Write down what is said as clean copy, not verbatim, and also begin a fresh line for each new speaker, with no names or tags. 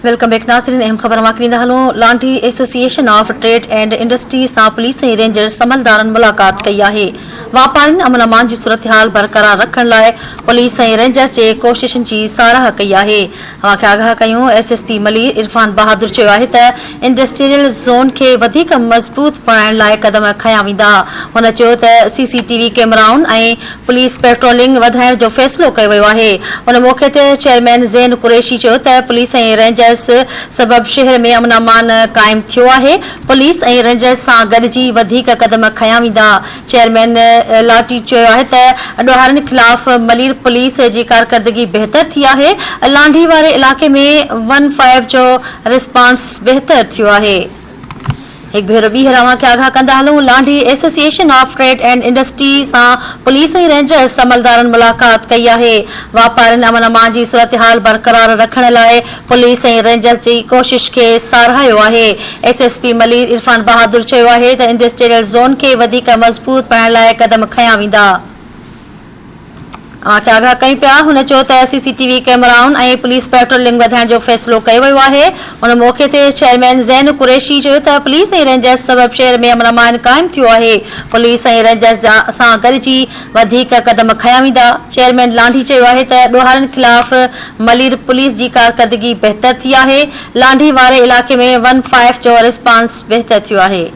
Welcome back ناظرين اهم خبر اوهان کي ڏيندا هلون Landhi association of trade and industry سان پوليس ۽ رينجرز عملدارن ملاقات ڪئي آهي واپارين امن امان جي صورتحال برقرار رکڻ لاء پوليس ۽ رينجرز جي ڪوششن جي ساراهه ڪئي آهي اوهان کي آگاهه ڪيون S S P Malir Irfan Bahadur چيو آهي ته انڊسٽريل زون کي وڌيڪ مضبوط بڻائڻ لاء قدم کنيا ويندا. هن چيو ته سي سي ٽي وي ڪيمرائن ۽ پوليس پيٽرولنگ وڌائڻ جو فيصلو ڪيو ويو آهي. ان موقعي تي چيئرمين زين قريشي چيو ته پوليس ۽ رينجرز سبب شهر ۾ امن امان قائم ٿيو آهي، پوليس ۽ رينجرز سان گڏجي وڌيڪ قدم کنيا ويندا. چيئرمين لاٽي چيو آهي ته ڏوهارين خلاف ملير پوليس جي ڪارڪردگي بهتر ٿي آهي، لانڍي واري علائقي ۾ ون فائيو جو رسپانس بهتر ٿيو آهي. هڪ ڀيرو ٻيهر اوهان کي آگاهه ڪندا هلون Landhi association of trade and industry سان پوليس ۽ رينجرز عملدارن ملاقات ڪئي آهي واپارين امن امان جي صورتحال برقرار رکڻ لاء پوليس ۽ رينجرز جي ڪوشش کي ساراهيو آهي S S P Malir Irfan Bahadur چيو آهي ته انڊسٽريل زون کي وڌيڪ مضبوط بڻائڻ لاء قدم کنيا ويندا. اوهان کي آگاهه ڪيون پيا، هن چيو ته سي سي ٽي وي ڪئميرائن ۽ پوليس پيٽرولنگ وڌائڻ جو فيصلو ڪيو ويو آهي، ان موقعي تي چيئرمين زين قريشي چيو ته پوليس ۽ رينجرز سبب شهر ۾ امن امان قائم ٿيو آهي، پوليس ۽ رينجرز سان گڏجي وڌيڪ قدم کنيا ويندا، چيئرمين لانڍي چيو آهي ته ڏوهارين خلاف ملير پوليس جي ڪارڪردگي بهتر ٿي آهي، لانڍي واري علائقي ۾ ون فائيو جو رسپانس بهتر ٿيو آهي.